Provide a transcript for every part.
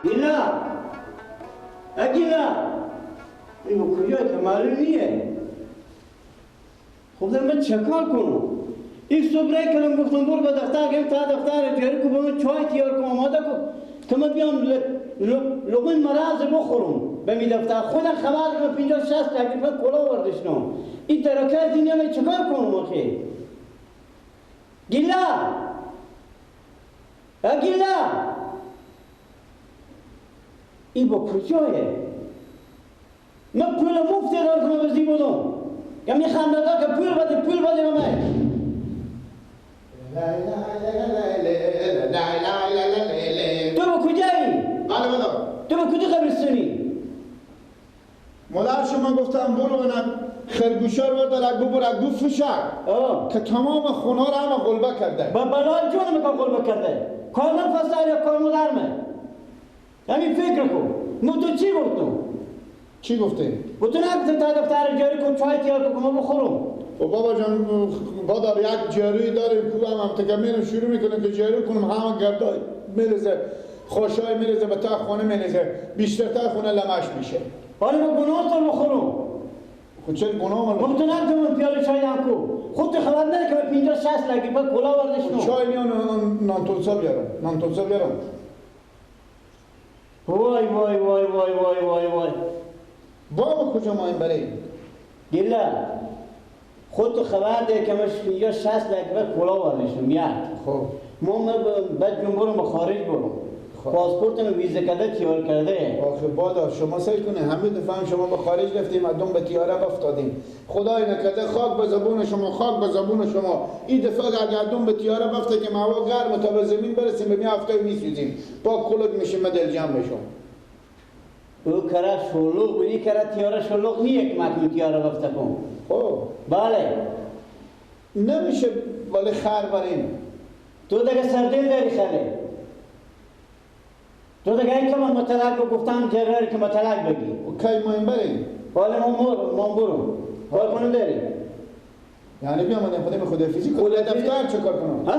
گیلا اگیلا این با کجای که معلوم نیه. خب در من چه کار کنم؟ این صبح رای کردم گفتم برو به دفتر گیم تا دفتر جاری کو به من چای تیار کن آماده کن که من بیام لقمه مرض بخورم به می دفتر. خودم خبر کنم 50 60 لک کلا وردشنم. این ترکه از این من چه کار کنم آخه؟ گیلا اگیلا این با کجایه؟ من پول مفتی دارم که بزی بودم که می خنده که پول بده پول بده به من. تو با کجایی؟ بله بله. تو با کجا قبرستونی؟ مادر شما گفتم برو من خرگوشا رو بردار ببر بفروشم که تمام خونه رو هم قلبه کرده. با بلال جون میکن قلبه کرده. کار من فساد یا کار مادرمه؟ همین فکر کن. من تو چی گفتم؟ چی گفتی؟ گفتم نگفتم تا دفتر جاری کن چای تیار کن ما بخورم. و بابا جان بادار یک جاروی داریم که هم تکمیل شروع میکنه که جارو کنم همه گردای میرزه خوشای میرزه به تا خونه میرزه بیشتر تا خونه لمش میشه. حالا ما گناه تو بخورم. خود چه گناه من؟ گفتم نگفتم پیاله چای دم کو. خود خبر نداری که 50 60 لکی با کلا وردش. چای میان نان تولسا بیارم. نان تولسا بیارم. وای وای وای وای وای وای وای. بابا کجا ما این بریم؟ گله خود تو خبر ده که من 50 60 لک کلا وردشم یک. خب ما بعد جون برم به خارج برم. پاسپورت من ویزا کرده تیار کرده. آخه بادار شما سعی کنه همه دفعه هم شما به خارج رفتیم مردم به تیاره افتادیم. خدای نکرده خاک به زبون شما خاک به زبون شما. این دفعه اگر دم به تیاره بفته که هوا گرم تا به زمین برسیم به می هفته میسوزیم. با کلک میشیم ما دل جمع بشم. او کرا شلوغ بودی کرا تیاره شلوغ نیه که مکن تیاره بفته کن. خب بله نمیشه ولی خر بریم. تو دیگه سردل داری خره. تو دیگه که من مطلق گفتم جراری که مطلق بگی. کی ما این بریم؟ حالا ما برم. کار کنم داری؟ یعنی بیام من خودم خدافیزی کنم. دفتر چه کار کنم؟ ها؟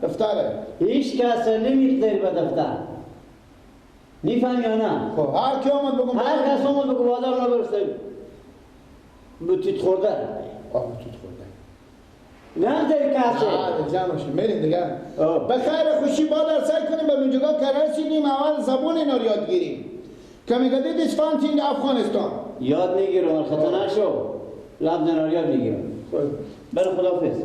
دفتره. هیچ کس نمی‌خواد به دفتر. میفهمی یا نه؟ خب هر کی آمد بگم هر کس آمد بگو بادار نبرسته. توت خورده. آه توت خورده. نه داری کسی. نه جمع شیم بریم دیگه. به خیر خوشی بادر سعی کنیم به اونجا که رسیدیم اول زبان اینا رو یاد گیریم. که میگه دیدی فانتین افغانستان. یاد نگیرم خطا نشو. لب نار یاد میگیرم. بله خداحافظ.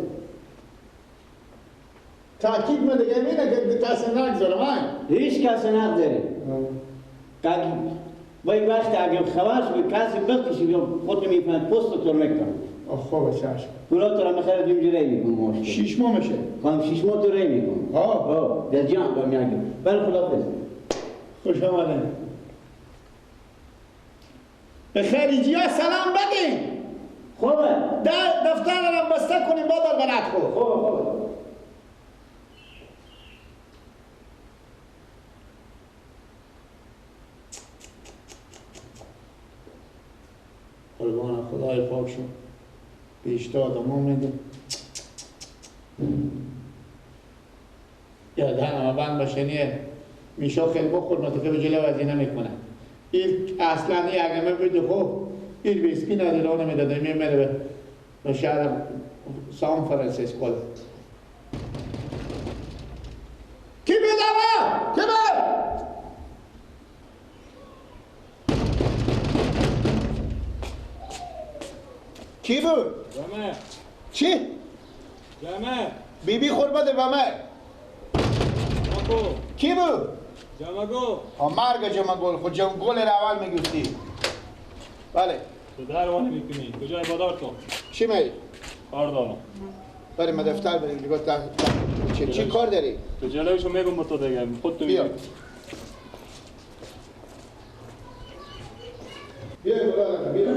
تاکید من دیگه اینه که کسی نگذارم من. هیچ کسی نگذاره. با این وقت اگه خبر شد کسی بکشی خود میفهمد پست تو میکنم. خوبه چشم. پولا تو را میخره دیم جوری میکنم. 6 ماه میشه. خب 6 ماه تو ری میکنم. ها. در جان با میگم. بله خداحافظ. خوش آمدین. به خارجی ها سلام بدین. خوبه. دفتر را بسته کنیم بادر برات خو. خوبه خوبه. قربان خدای پاک شو. بیشتر آدم ها میده. یا دهنم بند باشه نیه. میشا خیلی بخور متفق به جلو از اینه میکنه. این اصلا این اگه بده خب این ویسکی نداره اونو میداده میمره به شهر سان فرانسیسکو. کی بیداره؟ کی بید؟ کی بود؟ جمعه. چی؟ جمعه. بی بی خور بده به من. کی بود؟ جمعه گل. مرگ جمعه گل خود جمعه گل را اول میگفتی. بله. تو دروانه میکنی. کجای بادار تو؟ چی میری؟ کار دارم. بریم ما دفتر بریم دیگه. چی کار داری؟ تو جلوشو میگم به تو دیگه. خود تو بیا. بیا برادر بیا.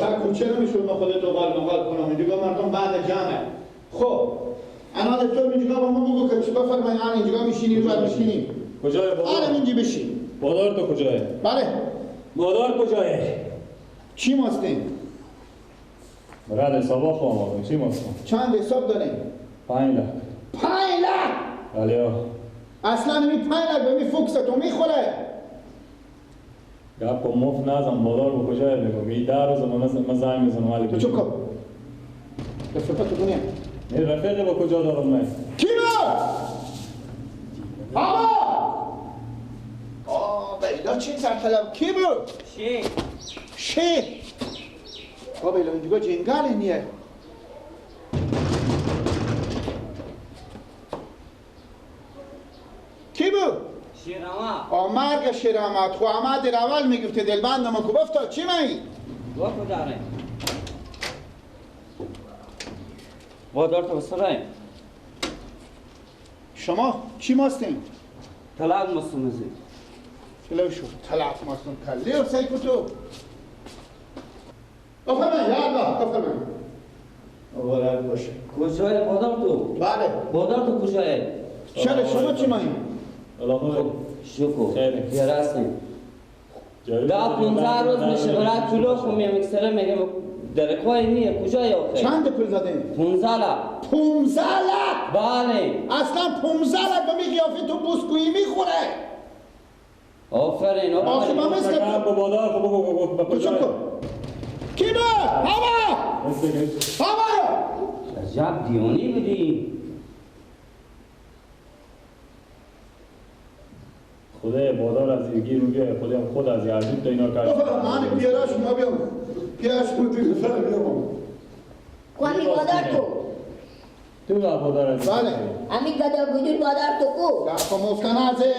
تا کوچه نمیشه ما خودت رو قال مقال کنم اینجا مردم بعد جمعه. خب الان تو اینجا با ما بگو که چی بفرمایید. الان اینجا میشینی بعد میشینی کجای بادار؟ الان اینجا بشین. بادار تو کجای؟ بله بادار کجای؟ چی ماستین؟ برای حساب خواهم چی ماستم؟ چند حساب داریم؟ 5 لک. 5 لک؟ بله. اصلا می 5 لک به می فوکس تو میخوره. گپ مفت نزن بادار به کجای بگو این 10 روز من زنگ میزنم ولی تو چوب کن. رفیقت تو کنیم. نه رفیق با کجا دارم من؟ کی بود؟ آقا! آه بیلا چی سرطلب کی بود؟ شی شی بابا بیلا اینجا جنگل نیه. کی بود؟ شیرآمد. آه مرگ شیرآمد. خو احمد در اول میگفته دلبند ما کو بفتا چی مایی؟ با کجا بادار تو بسرای. شما چی ماستین؟ طلب ماستم. طلب شو طلب ماستم کلی و سیکو تو. بفرمایید یا الله بفرمایید. مبارک باشه. کجای بادار تو؟ بله. بادار تو کجای؟ چرا شما چی مایی؟ الله شکر. خیلی. هستیم. 10-15 روز میشه برای کلو خو میام اکثر میگم درکوی نیه کجای آخه؟ چند پول زدین؟ 15 لک. 15 لک؟ بله. اصلا 15 لک به می قیافه تو بوسکویی میخوره. آفرین آفرین. آخه ما مثل تو بادار خب بگو بگو چوب کن. کی بود؟ هوا! هوا! عجب دیوانی بودی. خدای بادار از گیر میگه خدایم خود از یعجوب تا اینا کرد. من پیاراش ما بیام. پیاراش بود دیگه بیام. کامی بادار تو. تو بادار از. بله. امی گدا گدور بادار تو کو. با موسکنازه.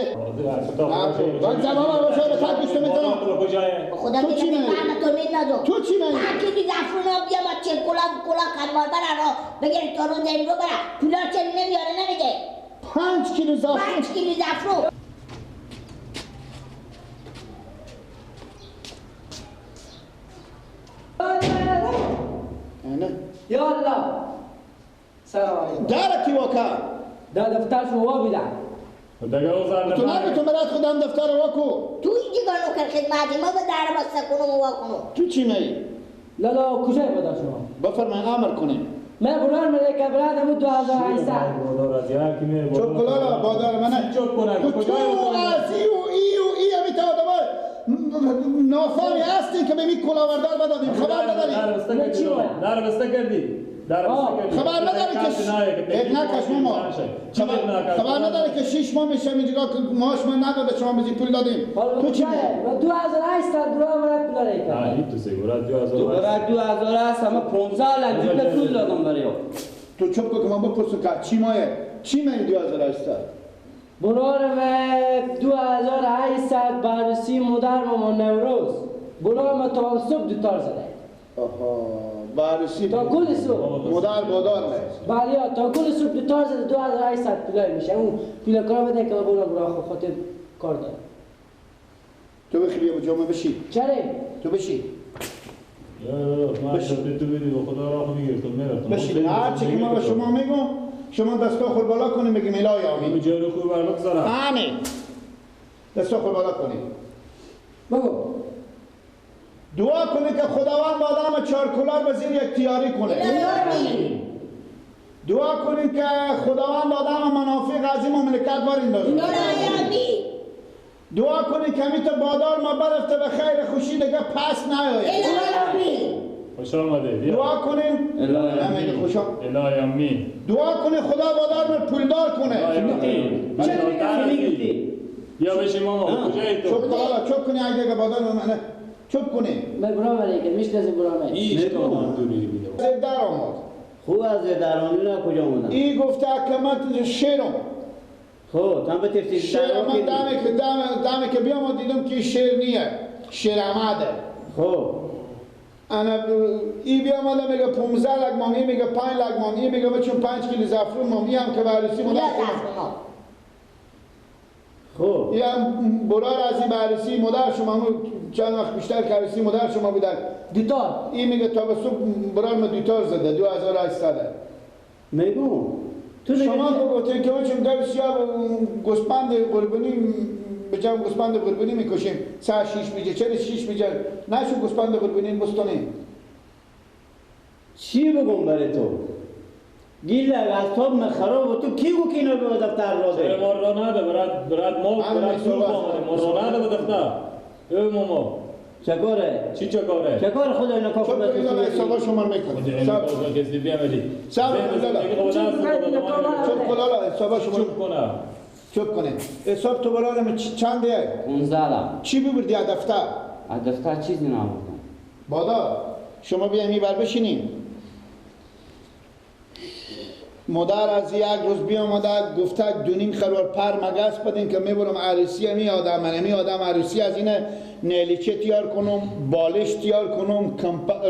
من زمان باشه به تک گوش میتونم. خدا تو چی میگه من تو میندازم. تو چی میگی؟ کی زعفرون بیا ما چه کلا کلا خرمال برا رو بگیر تو رو دیم رو برا. پولا چه نمیاره نمیده. 5 کیلو زعفرون. 5 کیلو زعفرون. یا الله سلام علیکم. دارکی وکا دا دفتر شما وا بیدم. تو نگو تو برات خودم دفتر واکو. تو اینجا نوکر خدمتی ما به در بسته کنم و واکنم. تو چی می؟ لالا کجای بادار شما؟ بفرمایید امر کنیم. من بران مده که برات همون 2800. چوب کلالا بادار منه. چوب کنه. تو ازی و ای و ای همی تا آدمای نافامی هستی که به می کلاوردار بدادیم. خبر نداری؟ در بسته کردی. خبر نداره که یک نکش ماما خبر نداره که 6 ماه میشه اینجا که ماش من نداده شما بزی پول دادیم. تو چی میگی؟ 2800 دلار برات پول داره. نه تو سیگورات 2000 دوباره 2000 است اما 15 لک جوله پول دادم برای تو. چوب که من بپرسم که چی مایه چی مایه 2800 برار 2800 بررسی مادر ماما نوروز برار ما تا صبح دوتار زده. آها بررسی تا کل صبح مادر بادار نه بله تا کل صبح دوتار زده 2800 پولای میشه. اون پول کار بده که برام برا خاطر کار داره. تو بخی بیا جامعه بشی. چرا؟ تو بشی. من تو بدی به خدا راه میگیرم میرفتم. بشی هر چی که ما به شما میگم شما دستا خود بالا کنیم بگیم الهی آمین. جارو خوب بر بگذارم. آمین. دستا خود بالا کنیم. بگو. دعا کنه که خداوند با آدم چارکولار به زیر یک تیاری کنه. دعا کنید که خداوند آدم منافق از این مملکت بار اندازه. دعا کنید که همیت بادار ما برفته به خیر خوشی دیگه پس نیاید. خوش آمده. دعا کنیم. الهی خوش الهی آمین. دعا کنید خدا بادار ما پولدار کنه. چرا میگی؟ بیا بشین ماما کجایی تو؟ چوب کن چوب کنی اگه بادار ما چوب کنی. من برام علیکم میشناسم برام. هیچ کدام دوری میده. در آمد. خوب از درانی نه کجا اومدم؟ ای گفته که من شیرم. خب تم به تفتیش شیر من دمه که دمه که بیام دیدم که شیر نیه. شیر آمده. خب انا ای بیامده میگه 15 لک مام، ای میگه 5 لک مام، ای میگه چون 5 کیلو زعفرون مام، ای هم که بررسی مادر. خب ای هم برار از این بررسی مادر شما چند وقت بیشتر که عروسی مادر شما بودن دیتار. این میگه تا به صبح برار ما دیتار زده 2800. میگو تو شما که گفتین که چون گاو سیاه گوسفند قربانی به جمع گوسفند قربانی میکشیم ساعت 6 میجه چرا 6 میجه نشو گوسفند قربانی بستانه. چی بگم برای تو؟ گیل اعصاب من خراب تو کی گو که اینا به دفتر را ده؟ ما را نده برات ما برات صبح آمده ما را نده به دفتر. ای ماما چکاره؟ چی چکاره؟ چکاره خدا اینا کافر بده. اینا حسابا شما میکنه. صبر کسی بیامدی. صبر چوب کلالا حسابا شما چوب کنه. چوب کنه. حساب تو برادرم چنده؟ 15. چی ببردی از دفتر؟ از دفتر چیزی نبردم. بادا شما بیایم میبر بشینیم. مادر از یک روز بیامده گفته 2.5 خروار پر مگس بدین که میبرم عروسی می آدم من می آدم عروسی از اینه نیلیچه تیار کنم، بالش تیار کنم،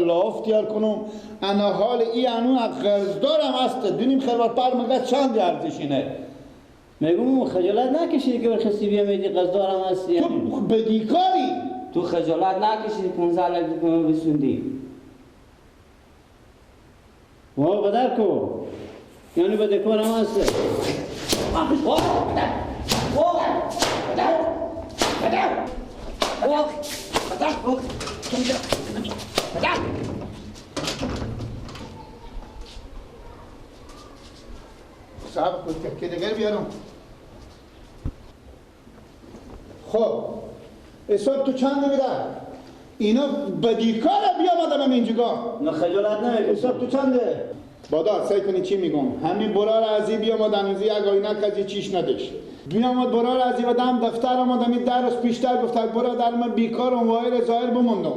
لاف تیار کنم. انا حال ای انو قرضدارم است. 2.5 خروار پر مگس چند ارزش اینه؟ میگم خجالت نکشیدی که برخصی بیامیدی قرضدارم هستی؟ تو بدیکاری. تو خجالت نکشیدی 15 لک به بسوندی؟ وا بدر کو یعنی بدکارم هسته. صاحب که دیگر بیارم. خب حساب تو چند میده؟ اینا بدیکاره بیامدم اینجا. نه خجالت نمیکشی. حساب تو چنده؟ بادا سعی کنی چی میگم؟ همین برار ازی بیامد هنوزی یک آینه کسی چیش نداشت. بیامد برار ازی و دم دفتر آمدم این 10 روز پیشتر گفت برادر من بیکارم وایر ظاهر بموندم.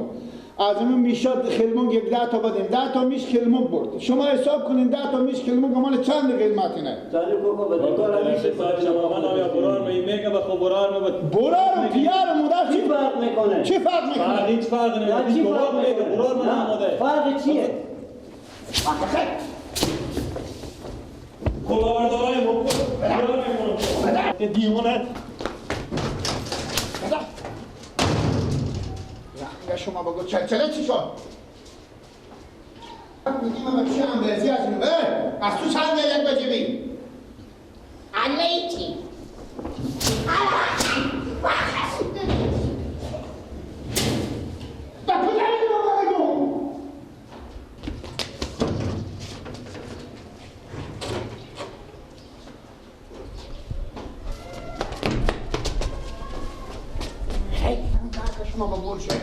از اون میشاد خلمونگ یک 10 تا بدیم. 10 تا میش خلمونگ برد. شما حساب کنین 10 تا میش خلمونگ مال چند قیمت اینه؟ چالو کوکو بدکارم میشه. برار میگه به خب برار می برار پیار مادر چی فرق میکنه؟ چی فرق میکنه؟ هیچ فرق نمیکنه. برار میگه برار من آماده. فرق چیه؟ کلاهبردارای ما میکنم دیوانه. رنگ شما بگو چلچله چی شد؟ میگیم من چه اندازی از اینو از تو چند یک بجیبی؟ علی چی؟ به کجا میگم بگو؟ شما با شه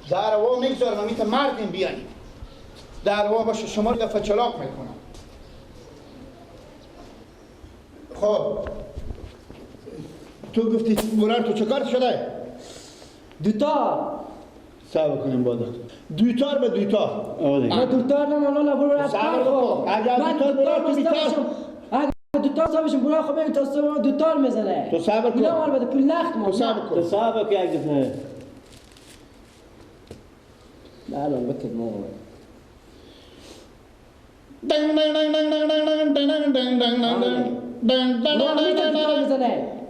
در وا میگذارم میت مردیم بیانی در وا باشه شما رو دفعه چلاق میکنم. خب تو گفتی برار تو چه کار شده؟ دوتا صبر کنیم بادا دوتار به دوتا. من دوتار نه لالا برو صبر کن. اگر دوتار برار تو بیتار دوتار صاحبشون برو خب ببین تا صبح دوتار میزنه. تو صبر کن. اینا مال بده پول نقد ما. تو صبر کن. تو صبر کن یک دفعه. لا لا بكت مو دنگ دنگ دنگ دنگ دنگ دنگ دنگ دنگ دنگ دنگ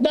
دنگ دنگ دنگ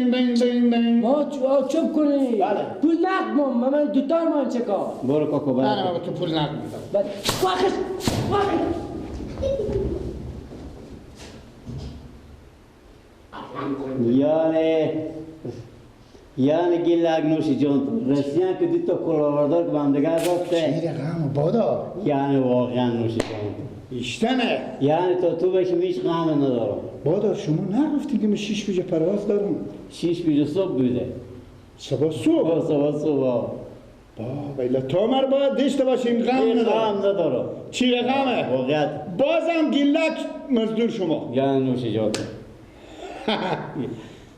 دنگ دنگ دنگ ها چوب کنی. پول نقد من دوتار من چه کار؟ برو کاکو برو. نه من تو پول نقد میدم. بعد واخش واخش. یعنی گیلک نوشی جان رسیان که دو تا کلاهبردار که با هم دیگر رفته. چی رقم بادا؟ یعنی واقعا نوشی جان. ایشتنه. یعنی تا تو بشی هیچ غم ندارم. بادا شما نگفتی که من 6 بجه پرواز دارم. 6 بجه صبح بوده. صبح صبح؟ صبح صبح. بابا تو مر باید داشته باشیم غم ندارم. غم ندارم. چی غمه؟ واقعیت. بازم گیلک مزدور شما. یا نوش جات.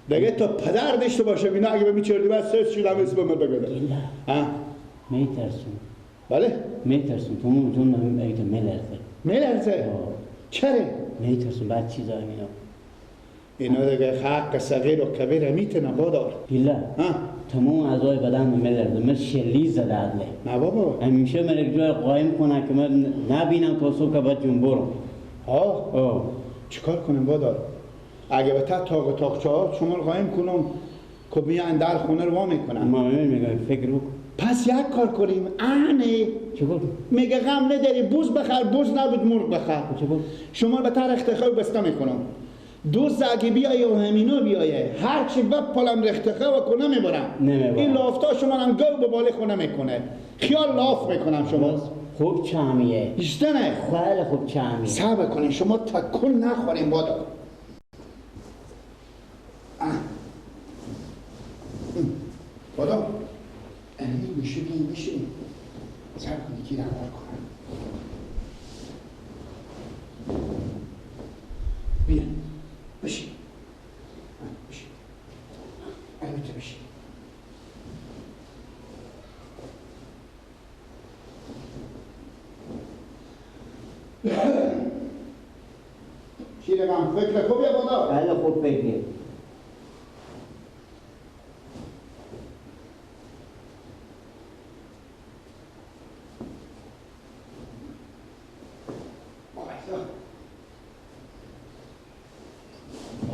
دیگه تا پدر داشته باشه اینا اگه به چردی بعد سس شدم اسم من بگه. ها میترسم. بله؟ میترسم تو اون جون نمیم میلرزه. میلرزه؟ چرا؟ میترسم بعد چیزا اینا. اینا دیگه حق صغیر و کبیر میتونه بادار. بیلا. تمام اعضای بدن میلرزه. من شلی زده عدله. نه بابا. همیشه من یک جای قایم کنه که من نبینم تا صبح که باید جون برم. ها؟ چیکار کنیم بادار؟ اگه به تا تاق تاقچه ها شما رو قایم کنم که بیان در خونه رو وا میکنم. ما میگم فکر بکن. پس یک کار کنیم. آنه چیکار؟ میگه غم نداری بوز بخر، بوز نبود مرغ بخر. چیکار؟ شما رو به تر اختخا بسته میکنم. دوز اگه بیایه و همینا بیایه هر چی بپالم رختخه و کنه میبرم. این لافتا شما هم گو به باله خونه میکنه. خیال لاف میکنم شما. خوب چامیه. ایشتنه. خیلی خوب چامیه. صبر کنین شما تکون نخورین بادا. بادا این میشه بیم میشیم. صبر کنی کی نوار کنم. بیا بشین. بشین. البته بشین. شیر غم فکر خوب یا بادا؟ خیلی خوب فکره.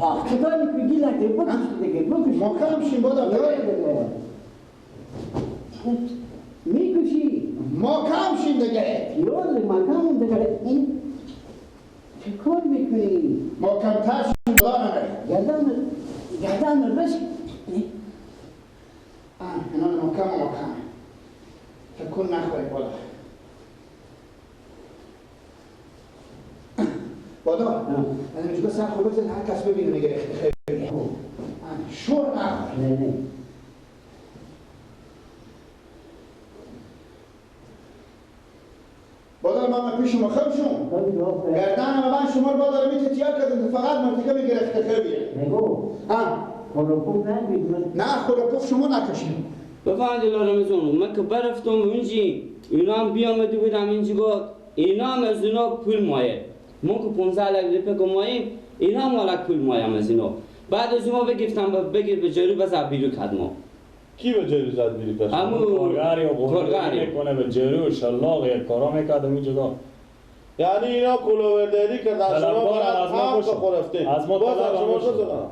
آه چطور میکنی گیلک دیگه بکش دیگه بکش. محکم شیم بادا. میکشی محکم شیم دیگه. یاد محکم دیگه. این چه کار میکنی؟ محکم تر شیم بادا. گردن گردن بش. اینا محکم محکم تکون نخوری بادا. بادا انا مش بس هاخد بس هر کس ببینه میگه اختخاری شور نخور. نه بادا من پیش شما خم شم گردن من شما رو بادا میته تیار کردم فقط مرتکه میگه اختخاریه. نگو ها خروپوف نگید. نه خروپوف شما نکشید. بفرمایید رمضان من که برفتم اونجی اینا هم بیامده بودم اینجا گفت اینا هم از اینا پول مایه. ما که 15 لک روپیه که ماییم اینا مالک پول مایم از اینا. بعد از ما بگفتم بگیر به جلو بس بیرو کد ما. کی به جلو زد بیرو پس؟ همون کارگری و قرگری کنه به جلو شلاق یک کارا میکرد اونجا. یعنی اینا کلاورداری کردن شما برات هم خورفته. از ما طلب شما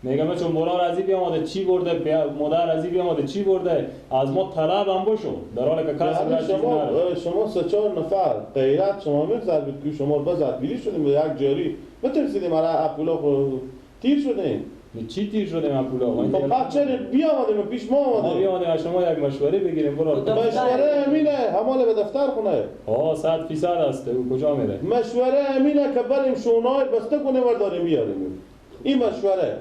میگم چون برار از این بیامده چی برده، مادر از این بیامده چی برده، از ما طلب هم بشو در حالی که کسی شما سه چهار نفر غیرت شما می‌زد بود که شما بزد بیری شدیم به یک جاری بترسیدیم برای اپولا تیر شدیم. چی تیر شدیم اپولا؟ خب بعد چرا بیامدیم پیش ما آمدیم؟ ما بیامدیم از شما یک مشوره بگیریم برار. مشوره امینه هماله به دفتر خونه. آه 100% است. او کجا میره؟ مشوره امینه که بریم شونای بسته کنیم و داریم بیاریم. این مشوره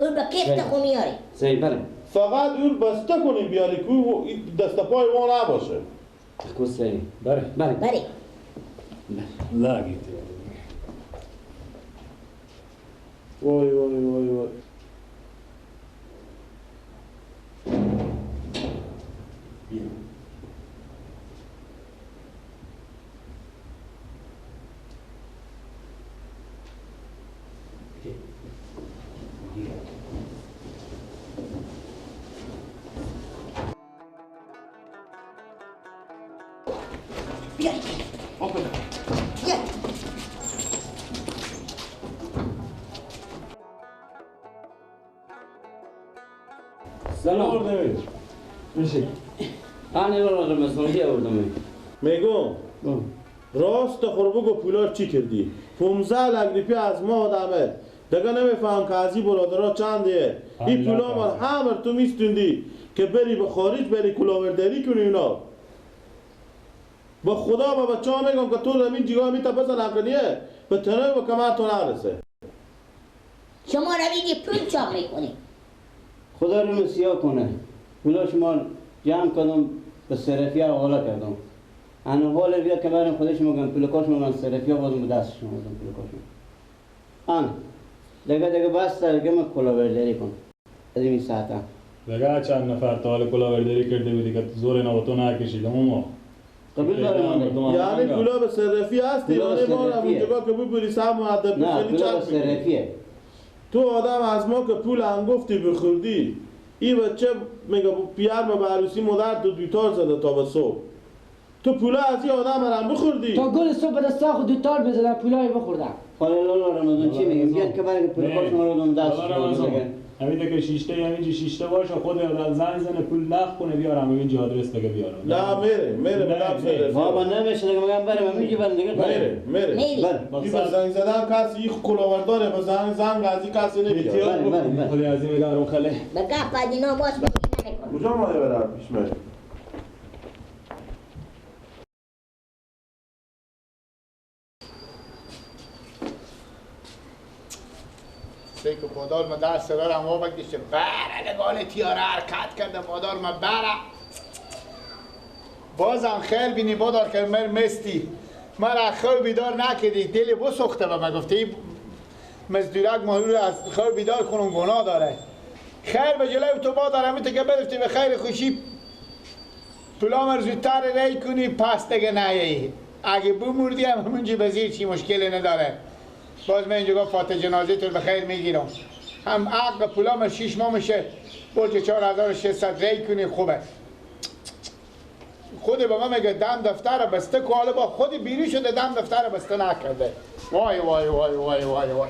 اون با کیف تخو میاری؟ صحیح بله. فقط اون بسته کنیم بیاری که دست پای ما نباشه. کو صحیح. بله بله بله. لاگیت. وای وای وای وای. سلام. میشه. آنی رو رمضان دی آوردم. میگم راست خور بگو پولار چی کردی؟ 15 لک روپیه از ما آدمه. دیگه نمیفهم که از این برادرها چنده. این پولا ما همه تو میستوندی که بری به خارج بری کلاورداری کنی اینا. با خدا با بچه ها میگم که تو زمین جیگاه میتا بزن عقلیه به تنه و کمر تو نرسه. شما رویدی پول چاپ میکنی. خدا رو سیاه کنه. پولا شما جمع کردم به صرفیه حواله کردم. انا حال بیا که برم خودش میگم پولکاش میگم صرفیه بازم به دستشون آوردم پولکاشون. آن دیگه بس دیگه من کلاهبرداری کن. از این ساعت دیگه چند نفر تا حال کلاهبرداری کرده بودی که زور اینا با تو نکشیدم اما قبول دارم. یعنی پولا به صرفی هستی؟ یعنی ما اونجا که بود پلیس هم مؤدب خیلی چت صرفیه. تو آدم از ما که پول انگفتی بخوردی، این بچه میگه پیر ما به عروسی مادر تو دوتار زده تا به صبح. تو پولا از این آدم هم بخوردی؟ تا گل صبح به دستا خود دوتار بزدم پولای بخوردم. حالا لالا رمضان چی میگم؟ بیاد که برای پول کاش ما رو دست همین که شیشته همینجا شیشته باشه خود آدم زنگ زنه پول نخ کنه بیارم همینجا آدرس دیگه بیارم. نه میره میره بابا نمیشه دیگه میگم برم همینجا برم دیگه. میره میره این به زنگ زدن کسی این کلاورداره به زنگ از این کسی نمیاد. خودی از این میگم خله بگه پدینا باش نمیکنه. کجا مایه برم پیش من؟ سیکو بادار ما دست دارم و بگیشه بره لگال تیاره حرکت کرده بادار ما بره بازم خیر بینی بادار که مر مستی مرا خواب بیدار نکردی دل بسوخته به من گفتی مزدورک ما رو از خواب بیدار کنم گناه داره. خیر به جلوی تو بادار همین که برفتی به خیر خوشی پولام زودتر ری کنی پس دیگه نیایی. اگه بمردی هم همونجی به زیر چی مشکلی نداره. باز من اینجا فاتح جنازه تو به خیر میگیرم. هم عقل پولام 6 ماه میشه برج 4600 ری کنی خوبه. خود به من میگه دم دفتر بسته که حالا با خود بیری شده دم دفتر بسته نکرده. وای وای وای وای وای وای وای.